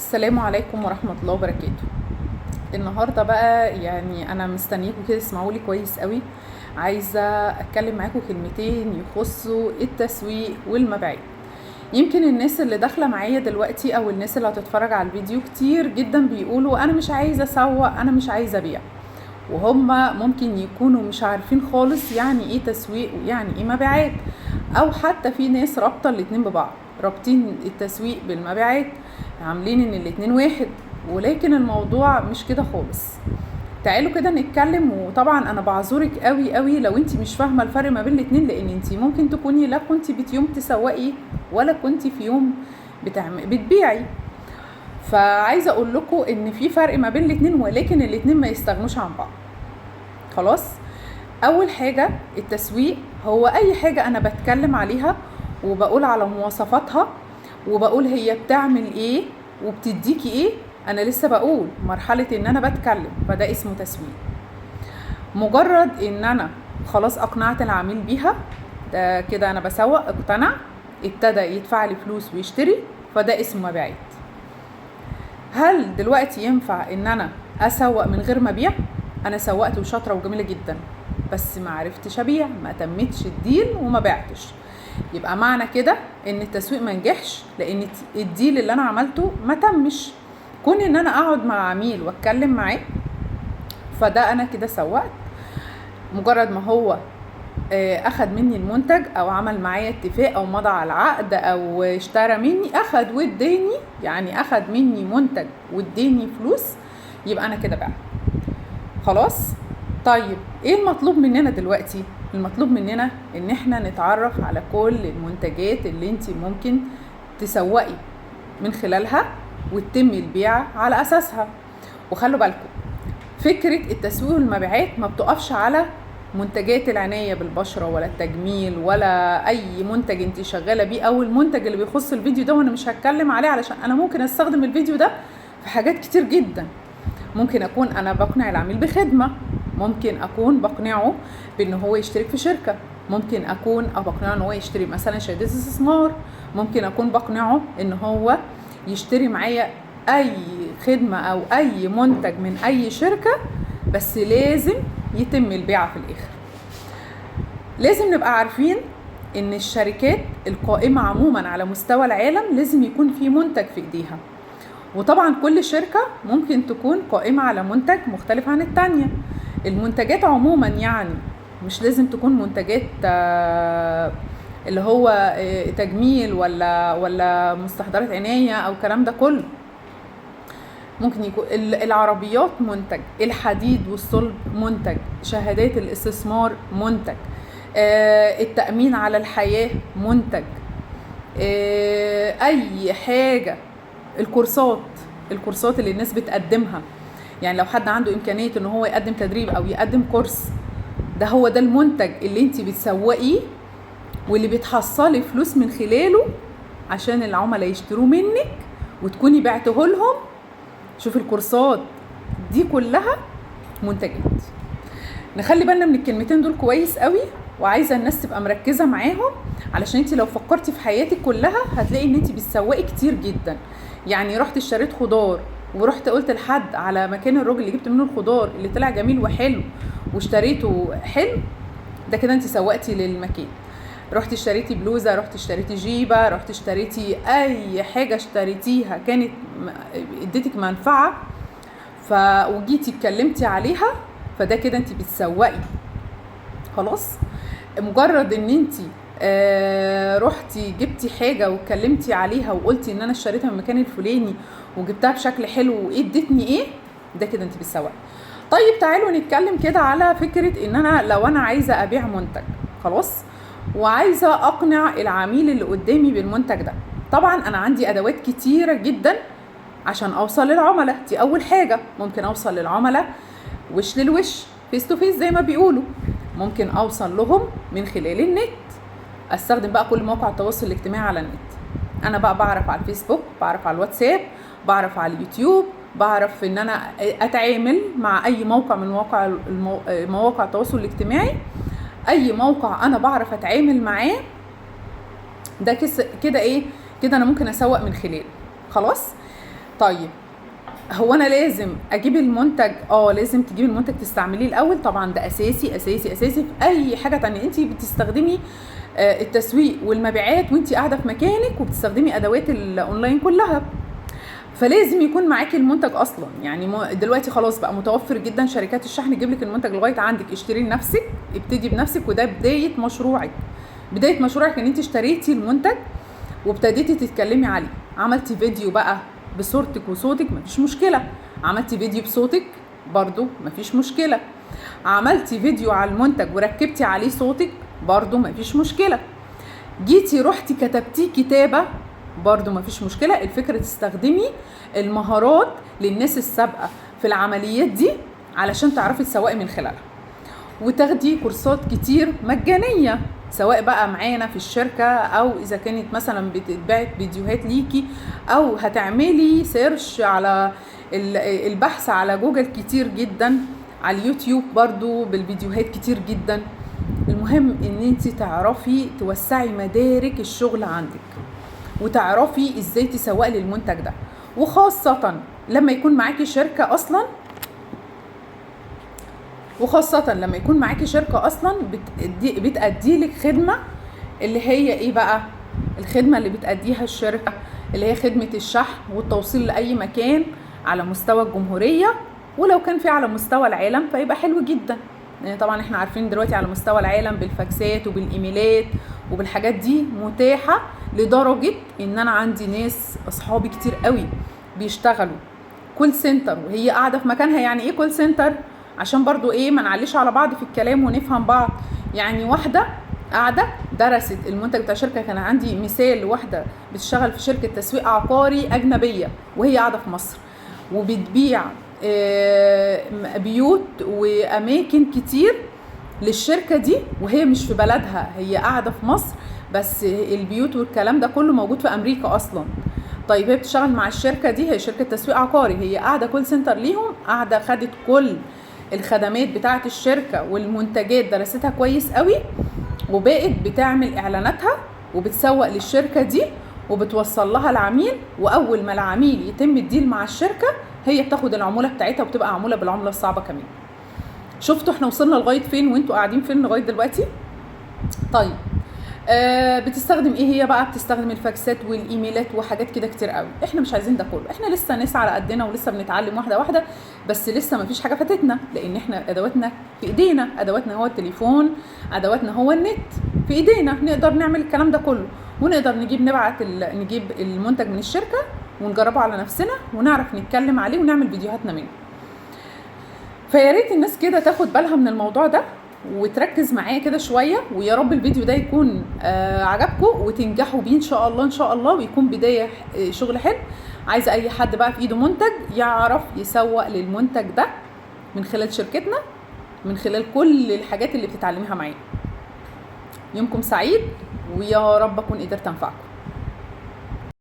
السلام عليكم ورحمة الله وبركاته. النهاردة بقى يعني أنا مستنياكم كده، اسمعوا لي كويس قوي. عايزة أتكلم معاكم كلمتين يخصوا التسويق والمبيعات. يمكن الناس اللي داخلة معايا دلوقتي أو الناس اللي هتتفرج على الفيديو كتير جدا بيقولوا أنا مش عايزة أسوق، أنا مش عايزة أبيع، وهم ممكن يكونوا مش عارفين خالص يعني إيه تسويق ويعني إيه مبيعات، أو حتى في ناس رابطة الاتنين ببعض، رابطين التسويق بالمبيعات، عاملين ان الاتنين واحد، ولكن الموضوع مش كده خالص. تعالوا كده نتكلم. وطبعا انا بعذرك قوي قوي لو انت مش فاهمه الفرق ما بين الاتنين، لان انت ممكن تكوني لا كنت بيوم تسوقي ولا كنت في يوم بتبيعي. فعايزه اقول لكم ان في فرق ما بين الاتنين، ولكن الاتنين ما يستغنوش عن بعض. خلاص، اول حاجة التسويق هو اي حاجة انا بتكلم عليها وبقول على مواصفاتها وبقول هي بتعمل ايه وبتديكي ايه. انا لسه بقول مرحلة ان انا بتكلم، فده اسمه تسويق. مجرد ان انا خلاص اقنعت العميل بيها، ده كده انا بسوق، اقتنع، ابتدى يدفع لي فلوس ويشتري، فده اسمه مبيعات. هل دلوقتي ينفع ان انا اسوق من غير ما ابيع؟ انا سوقت وشاطره وجميلة جدا، بس ما عرفتش ابيع، ما تمتش ال deal وما بعتش. يبقى معنى كده ان التسويق ما نجحش، لان ال deal اللي انا عملته ما تمش. كون ان انا اقعد مع عميل واتكلم معاه، فده انا كده سوقت. مجرد ما هو اخد مني المنتج او عمل معايا اتفاق او مضى على العقد او اشترى مني، اخد واداني، يعني اخد مني منتج واداني فلوس، يبقى انا كده بعت. خلاص. طيب ايه المطلوب مننا دلوقتي؟ المطلوب مننا ان احنا نتعرف على كل المنتجات اللي انت ممكن تسوقي من خلالها وتتم البيع على اساسها. وخلوا بالكم، فكرة التسويق والمبيعات ما بتقفش على منتجات العناية بالبشرة ولا التجميل ولا اي منتج انت شغالة بيه او المنتج اللي بيخص الفيديو ده، وانا مش هتكلم عليه علشان انا ممكن استخدم الفيديو ده في حاجات كتير جدا. ممكن اكون انا بقنع العميل بخدمة، ممكن اكون بقنعه بان هو يشترك في شركة، ممكن اكون بقنعه ان هو يشتري مثلا شهادة استثمار، ممكن اكون بقنعه ان هو يشتري معايا اي خدمة او اي منتج من اي شركة، بس لازم يتم البيع في الاخر. لازم نبقى عارفين ان الشركات القائمة عموما على مستوى العالم لازم يكون في منتج في ايديها، وطبعا كل شركة ممكن تكون قائمة على منتج مختلف عن التانية. المنتجات عموما يعني مش لازم تكون منتجات اللي هو تجميل ولا مستحضرات عناية او الكلام ده كله. ممكن يكون العربيات منتج، الحديد والصلب منتج، شهادات الاستثمار منتج، التأمين على الحياة منتج، اي حاجة، الكورسات اللي الناس بتقدمها. يعني لو حد عنده امكانية ان هو يقدم تدريب او يقدم كورس، ده هو ده المنتج اللي انت بتسوقيه واللي بتحصلي فلوس من خلاله عشان العملاء يشتروه منك وتكوني بعته لهم. شوف الكورسات دي كلها منتجات. نخلي بالنا من الكلمتين دول كويس قوي، وعايزه الناس تبقى مركزه معاهم، علشان انت لو فكرتي في حياتك كلها هتلاقي ان انت بتسوقي كتير جدا. يعني رحت اشتريت خضار ورحت قلت لحد على مكان الراجل اللي جبت منه الخضار اللي طلع جميل وحلو واشتريته حلو، ده كده انت سوقتي للمكان. رحت اشتريتي بلوزة، رحت اشتريتي جيبه، رحت اشتريتي اي حاجة اشتريتيها كانت اديتك منفعه وجيتي اتكلمتي عليها، فده كده انت بتسوقي. خلاص، مجرد ان انت رحتي جبتي حاجة واتكلمتي عليها وقلتي ان انا اشتريتها من المكان الفلاني وجبتها بشكل حلو وايه ادتني ايه، ده كده انت بتسوقي. طيب تعالوا نتكلم كده على فكرة ان انا لو انا عايزه ابيع منتج، خلاص، وعايزه اقنع العميل اللي قدامي بالمنتج ده، طبعا انا عندي ادوات كتيرة جدا عشان اوصل للعملاء. دي اول حاجة، ممكن اوصل للعملاء وش للوش، face to face زي ما بيقولوا، ممكن اوصل لهم من خلال النت، استخدم بقى كل مواقع التواصل الاجتماعي على النت. انا بقى بعرف على الفيسبوك، بعرف على الواتساب، بعرف على اليوتيوب، بعرف ان انا اتعامل مع اي موقع من مواقع التواصل الاجتماعي. اي موقع انا بعرف اتعامل معاه ده كده ايه كده انا ممكن اسوق من خلاله. خلاص، طيب هو انا لازم اجيب المنتج؟ لازم تجيبي المنتج تستعمليه الاول طبعا، ده اساسي اساسي اساسي في اي حاجة تانية. انت بتستخدمي التسويق والمبيعات وانت قاعدة في مكانك، وبتستخدمي ادوات الاونلاين كلها، فلازم يكون معاكي المنتج اصلا. يعني دلوقتي خلاص بقى متوفر جدا، شركات الشحن تجيب لك المنتج لغاية عندك، اشتري لنفسك، ابتدي بنفسك، وده بداية مشروعك. بداية مشروعك ان انت اشتريتي المنتج وابتديتي تتكلمي عليه، عملتي فيديو بقى بصورتك وصوتك مفيش مشكلة، عملتي فيديو بصوتك برضو مفيش مشكلة، عملتي فيديو على المنتج وركبتي عليه صوتك برضو مفيش مشكلة، جيتي رحتي كتبتيه كتابه برضو مفيش مشكلة. الفكرة تستخدمي المهارات للناس السابقة في العمليات دي علشان تعرفي تسوقي من خلالها، وتاخدي كورسات كتير مجانية سواء بقى معانا في الشركة، او اذا كانت مثلا بتتبعت فيديوهات ليكي، او هتعملي search على البحث على جوجل كتير جدا، على اليوتيوب برضو بالفيديوهات كتير جدا. المهم ان انت تعرفي توسعي مدارك الشغل عندك، وتعرفي ازاي تسوقي للمنتج ده، وخاصة لما يكون معاكي شركة اصلا، وخاصة لما يكون معاكي شركة اصلا بتأدي لك خدمة، اللي هي ايه بقى الخدمة اللي بتأديها الشركة؟ اللي هي خدمة الشحن والتوصيل لأي مكان على مستوى الجمهورية، ولو كان في على مستوى العالم فيبقى حلو جدا. يعني طبعا احنا عارفين دلوقتي على مستوى العالم بالفاكسات وبالايميلات وبالحاجات دي متاحة، لدرجة ان انا عندي ناس اصحابي كتير قوي بيشتغلوا call center وهي قاعدة في مكانها. يعني ايه call center؟ عشان برضو ايه ما نعليش على بعض في الكلام ونفهم بعض. يعني واحدة قاعدة درست المنتج بتاع شركة، كان عندي مثال واحدة بتشتغل في شركة تسويق عقاري أجنبية وهي قاعدة في مصر، وبتبيع بيوت وأماكن كتير للشركة دي وهي مش في بلدها، هي قاعدة في مصر بس البيوت والكلام ده كله موجود في أمريكا أصلا. طيب هي بتشتغل مع الشركة دي، هي شركة تسويق عقاري، هي قاعدة call center ليهم، قاعدة خدت كل الخدمات بتاعة الشركة والمنتجات درستها كويس قوي، وبقت بتعمل اعلاناتها وبتسوق للشركة دي وبتوصل لها العميل، واول ما العميل يتم ال deal مع الشركة هي بتاخد العمولة بتاعتها، وبتبقى عمولة بالعملة الصعبة كمان. شفتوا احنا وصلنا لغاية فين وانتوا قاعدين فين لغاية دلوقتي؟ طيب بتستخدم ايه هي بقى؟ بتستخدم الفاكسات والايميلات وحاجات كده كتير قوي. احنا مش عايزين ده كله، احنا لسه ناس على قدنا ولسه بنتعلم واحدة واحدة، بس لسه ما فيش حاجة فاتتنا، لان احنا ادواتنا في ايدينا، ادواتنا هو التليفون، ادواتنا هو النت في ايدينا، نقدر نعمل الكلام ده كله، ونقدر نجيب نبعت نجيب المنتج من الشركة ونجربه على نفسنا ونعرف نتكلم عليه ونعمل فيديوهاتنا منه. فيا ريت الناس كده تاخد بالها من الموضوع ده وتركز معايا كده شوية، ويا رب الفيديو ده يكون عجبكم وتنجحوا بيه ان شاء الله، ان شاء الله، ويكون بداية شغل حلو. عايزه اي حد بقى في ايده منتج يعرف يسوق للمنتج ده من خلال شركتنا، من خلال كل الحاجات اللي بتتعلميها معانا. يومكم سعيد، ويا رب اكون قدرت انفعكم.